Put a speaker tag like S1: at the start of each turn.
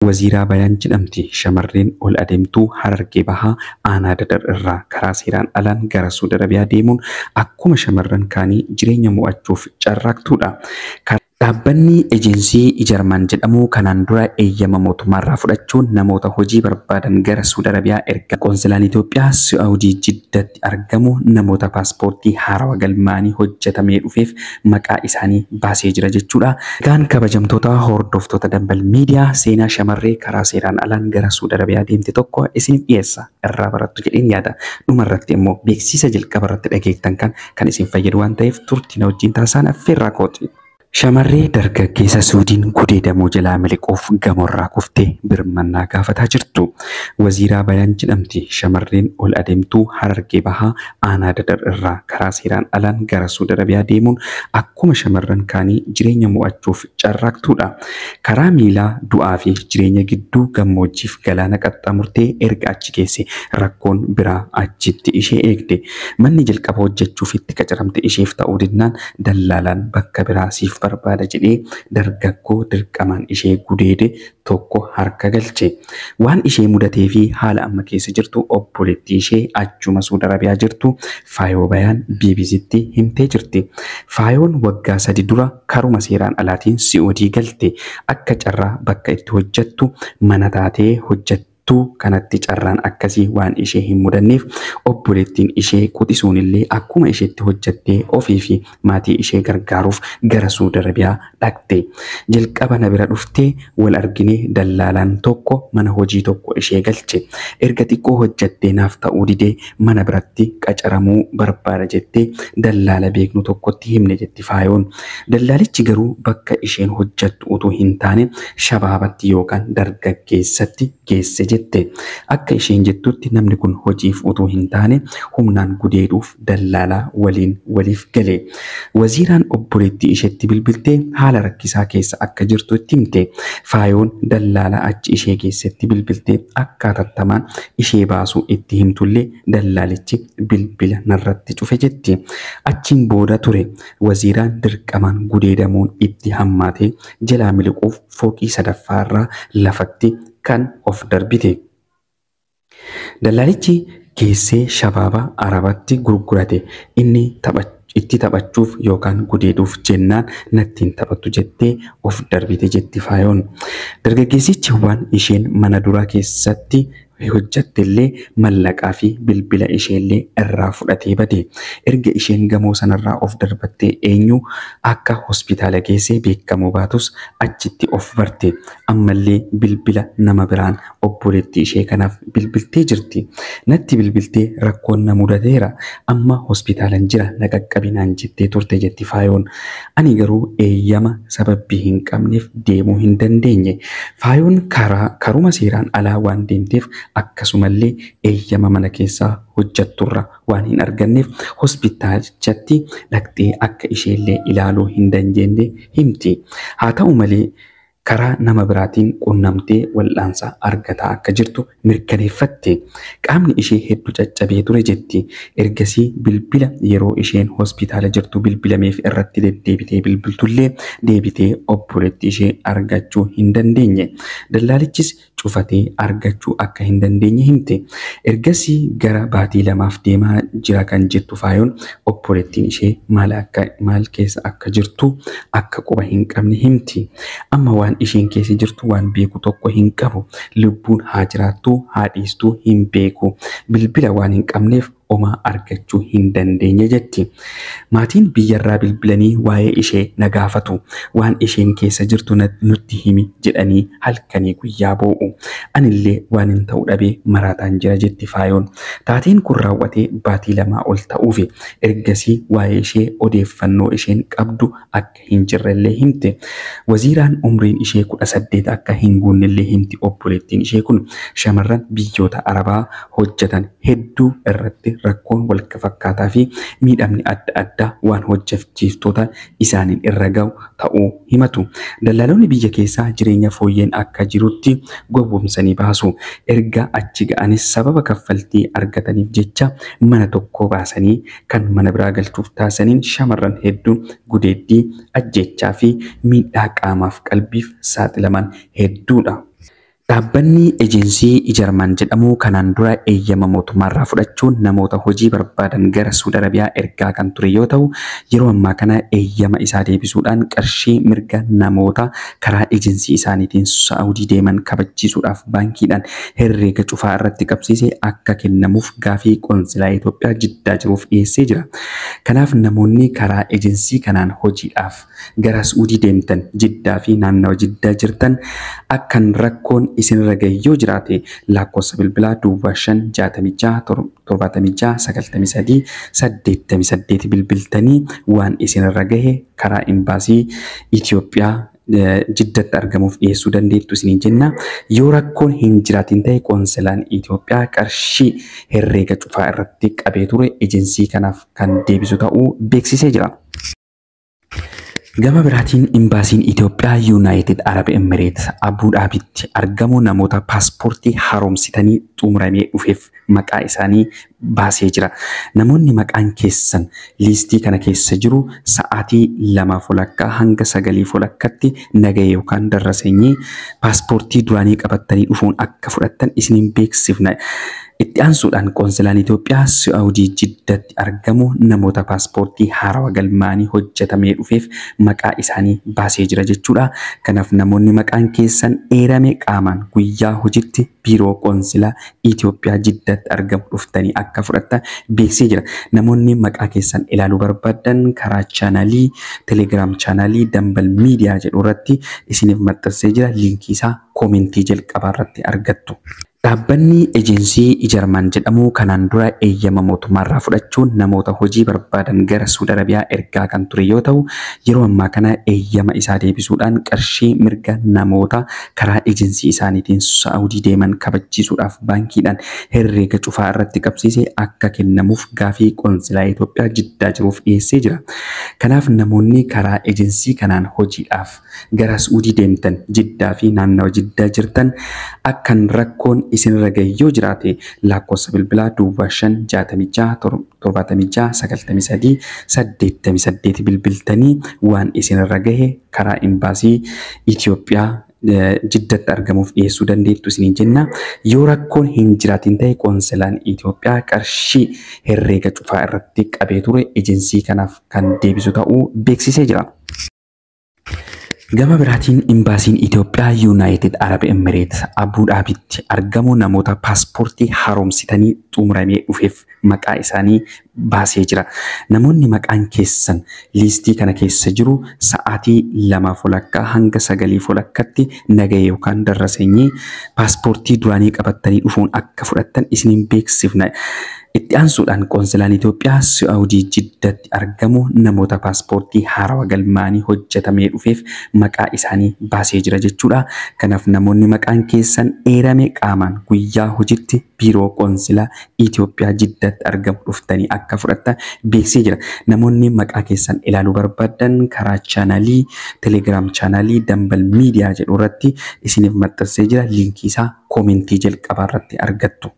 S1: Waziiraa Bayaan jedhamti. Shamarreen ol adeemtuu Harargee Bahaa Aanaa Dadar irraa karaa seeraan alaan gara Suudi Arabiyaa deemuun akkuma shamarran kaanii jireenya mo'achuuf carraaqtuudha. Dhaabbanni Ejensii Ijarman jedhamu kanaan dura eeyyama mootummaarraa fudhachuun namoota hojii barbaadan gara Suudi Arabiyaa erga. Qoonsilaan Itoophiyaa Saa'udii Jiddatti argamu namoota paaspoortii haarawaa galmaanii hojjetamee dhufeef maqaa isaanii baasee jira jechuudha. Egaan kabajamtoota hordoftoota Dambal Miidiyaa, seenaa shamarree karaa seeraan alaan gara Suudi Arabiyaa deemte tokko isiniif dhiyeessa. Irraa barattu jedheen yaada. Dhumarratti immoo beeksisa jalqaba irratti dhageettan kan isin fayyadu waan ta'eef turtii na wajjin taasisaan affeerraa kooti. Shamarree dargaggeessa Suudiin gudeedamuu jalaa miliquuf gamoorraa kuftee birmannaa gaafataa jirtu. Waziiraa Bayaan jedhamti. Shamarreen ol adeemtuu Harargee Bahaa Aanaa Dadar irraa karaa seeraan alaan gara Suudi Arabiyaa deemuun akkuma shamarran kaanii jireenya mo'achuuf carraaqtuudha. Karaa miilaa du'aa fi jireenya gidduu gammoojjiif galaana qaxxaamurtee erga achi geesse rakkoon biraa achitti ishee eegde. Manni jalqaba hojjechuuf itti qacaramte isheef ta'uu dinnaan dallaalaan bakka biraa siif barbaada jedhee dargaggoo dirqamaan ishee gudeede tokko harka galche. Waan ishee mudatee fi haala amma keessa jirtu obboleettii ishee achuma Suudi Arabiyaa jirtu Faayoo Bayaan BBCtti himtee jirti. Faayoon waggaa 3 dura karuma seeraan alaatiin Si'oodii galte. Akka carraa bakka itti hojjettu mana taatee hojjette. Kanatti carraan akkasii waan ishee hin mudanneef obboleettiin ishee quxisuun illee akkuma isheetti hojjettee ofii fi maatii ishee gargaaruuf gara Suudi Arabiyaa dhaqxe. Jalqaba na bira dhuftee wal arginee dallaalaan tokko mana hojii tokko ishee galche. Erga xiqqoo hojjettee naaf ta'uu didee mana biratti qacaramuu barbaada jettee dallaala beeknu tokkotti himne jetti Faayoon. Dallaalichi garuu bakka isheen hojjettu utuu hin taane shabaabatti yookaan dargaggeessatti geesse jette. Akka isheen jettutti namni kun hojiif utuu hin taane humnaan gudeeduuf dallaalaa waliin waliif gale. Waziiraan obboleettii isheetti bilbiltee haala rakkisaa keessa akka jirtu itti himte. Faayoon dallaalaa achi ishee keessatti bilbiltee akka hatattamaan ishee baasuu itti himtullee dallaalichi bilbila narratti cufe jetti. Achiin booda ture waziiraan dirqamaan gudeedamuun itti hammaatee jalaa miliquuf fooqii sadaffaarraa lafatti kan of darbite. Dallaalichi geessee shabaaba Arabatti gurgurate. Inni itti taphachuuf yookaan gudeeduuf jennaan natti hin taphattu jettee of darbite jetti Faayoon. Dargaggeessichi waan isheen mana duraa keessatti hojjette illee mallaqaa fi bilbila isheellee irraa fudhatee bade. Erga isheen gamoo sanarraa of darbattee eenyu akka hospitaala geessee beekamuu baatus achitti of barte. Ammallee bilbila nama biraan obboleettii ishee kanaaf bilbiltee jirti. Natti bilbiltee rakkoon na mudateera. Amma hospitaalan jira na qaqqabinaan jettee turte jetti Faayoon. Ani garuu eeyyama sababbii hin qabneef deemuu hin dandeenye. Faayoon karuma seeraan alaa waan deemteef akkasumallee eeyyama mana keessaa hojjetturra waan hin arganneef hospitaalichatti dhaqxee akka isheellee ilaaluu hin dandeenye himti. Haa ta'u malee karaa nama biraatiin qunnamtee wal'aansa argataa akka jirtu mirkaneeffatte. Qaamni ishee hedduu caccabee ture jetti. Ergasii bilbila yeroo isheen hospitaala jirtu bilbilameef irratti deddeebitee bilbiltullee deebitee obboleettii ishee argachuu hin dandeenye. Dallaalichis cufatee argachuu akka hin dandeenye himte. Ergasii gara baatii 2 deemaa jira kan jettu Faayoon obboleettiin ishee maal keessa akka jirtu akka quba hin qabne himti. Amma waan isheen keessa jirtu waan beeku tokko hin qabu. Lubbuun haa jiraattu haa dhiistuu hin beeku. Bilbila waan hin qabneef homaa argachuu hin dandeenye jetti. Maatiin biyyarraa bilbilanii waa'ee ishee na gaafatu. Waan isheen keessa jirtu nutti himi jedhanii halkanii guyyaa boo'u. Anillee waan hin ta'u dhabee maraataan jira jetti Faayoon. Taateen kun raawwatee baatii 2 ol ta'uufi ergasii waa'ee ishee odeeffannoo isheen qabdu akka hin jirrellee himte. Waziiraan umriin ishee 18 akka hin guunnellee himti obboleettiin ishee kun. Shamarran biyyoota Arabaa hojjetan hedduu irratti rakkoon wal fakkaataa fi miidhamni adda addaa waan hojjechiiftoota isaaniin irra ga'u ta'uu himatu. Dallaalonni biyya keessaa jireenya fooyyeen akka jirutti gowwoomsanii baasu. Erga achi ga'anis sababa kaffaltii argataniif jecha mana tokko baasanii kan mana biraa galchuuf taasisaniin shamarran hedduun gudeeddii, ajjechaa fi miidhaa qaamaaf qalbiif saaxilaman hedduudha. Dhaabbanni ejensii Jarman jedhamu kanaan dura eeyyama mootummaarraa fudhachuun namoota hojii barbaadan gara Suudi Arabiyaa ergaa kan ture yoo ta'u, yeroo ammaa kana eeyyama isaa deebisuudhaan qarshii mirga namoota karaa ejensii isaaniitiin Saa'udii deeman kabachiisuudhaaf baankiidhaan herreega cufaa irratti qabsiise akka kennamuuf gaafii qoonsilaa Itoophiyaa Jiddaa jiruuf dhiyeessee jira. Kanaaf namoonni karaa ejensii kanaan hojiidhaaf gara Suudii deemtan, Jiddaa fi naannawa Jiddaa jirtan, akkan rakkoon isinirra gahe yoo jiraate lakkoofsa bilbilaa duwwaa 5 66 76 93 88 bilbiltanii waan isinirra gahe karaa imbaasii Itoophiyaa Jiddatti argamuuf dhiyeessuu dandeettu isiniin jenna. Yoo rakkoon hin jiraatin ta'e qoonsilaan Itoophiyaa qarshii herreega cufaa irratti qabee ture ejensii kanaaf kan deebisu ta'uu beeksisee jira. Gama biraatiin imbaasiin Itoophiyaa Yuunaayitid Arab Emireet Abuu Dhaabitti argamu namoota paaspoortii haaromsitanii xumuramee dhufeef maqaa isaanii baasee jira. Namoonni maqaan keessan liistii kana keessa jiru sa'aatii 2:30 hanga 9:30tti nagahee yookaan darraseenyii paaspoortii duraanii qabattanii dhufuun akka fudhattan isiniin beeksifna. Itti aansuudhaan qoonsilaan Itoophiyaa Saa'udii Jiddatti argamu namoota paaspoortii haarawaa galmaanii hojjetamee dhufeef maqaa isaanii baasee jira jechuudha. Kanaaf namoonni maqaan keessan eerame qaamaan guyyaa hojiitti biiroo qoonsilaa Itoophiyaa Jiddatti argamu dhuftanii akka fudhattan beeksisee jira. Namoonni maqaa keessan ilaaluu barbaadan karaa chaanaalii Telegiraam chaanaalii Dambal Miidiyaa jedhu irratti isiniif maxxansee jira. Liinkii isaa koomentii jalqabaa irratti argattu. Dhaabbanni ejensii Jarman jedhamu kanaan dura eeyyama mootummaarraa fudhachuun namoota hojii barbaadan gara Suudi Arabiyaa ergaa kan ture yoo ta'u, yeroo ammaa kana eeyyama isaa deebisuudhaan qarshii mirga namoota karaa ejensii isaaniitiin Saa'udii deeman kabachiisuudhaaf baankiidhaan herreega cufaa irratti qabsiise akka kennamuuf gaafii qoonsilaa Itoophiyaa Jiddaa jiruuf dhiyeessee jira. Kanaaf namoonni karaa ejensii kanaan hojiidhaaf gara Suudii deemtan, Jiddaa fi naannawa Jiddaa jirtan, akkan rakkoon isinirra gahe yoo jiraate lakkoofsa bilbilaa duwwaa 5 66 76 93 88 bilbiltanii waan isinirra gahe karaa imbaasii Itoophiyaa Jiddatti argamuuf dhiyeessuu dandeettu isiniin jenna. Yoo rakkoon hin jiraatin ta'e qoonsilaan Itoophiyaa qarshii herreega cufaa irratti qabee ture ejensii kanaaf kan deebisu ta'uu beeksisee jira. Gama biraatiin imbaasiin Itoophiyaa Yuunaayitid Arab Emireet Abuu Dhaabitti argamu namoota paaspoortii haaromsitanii xumuramee dhufeef maqaa isaanii baasee jira. Namoonni maqaan keessan liistii kana keessa jiru sa'aatii 2:30 hanga 9:30tti nagahee yookaan darraseenyii paaspoortii duraanii qabattanii dhufuun akka fudhattan isiniin beeksifna. Itti aansuudhaan qoonsilaan Itoophiyaa Saa'udii Jiddatti argamu namoota paaspoortii haarawaa galmaanii hojjetamee dhufeef maqaa isaanii baasee jira jechuudha. Kanaaf namoonni maqaan keessan eerame qaamaan guyyaa hojiitti biiroo qoonsilaa Itoophiyaa Jiddatti argamu dhuftanii akka fudhattan beeksisee jira. Namoonni maqaa keessan ilaaluu barbaadan karaa chaanaalii Telegiraam chaanaalii Dambal Miidiyaa jedhu irratti isiniif maxxansee jira. Liinkii isaa koomentii jalqabaa irratti argattu.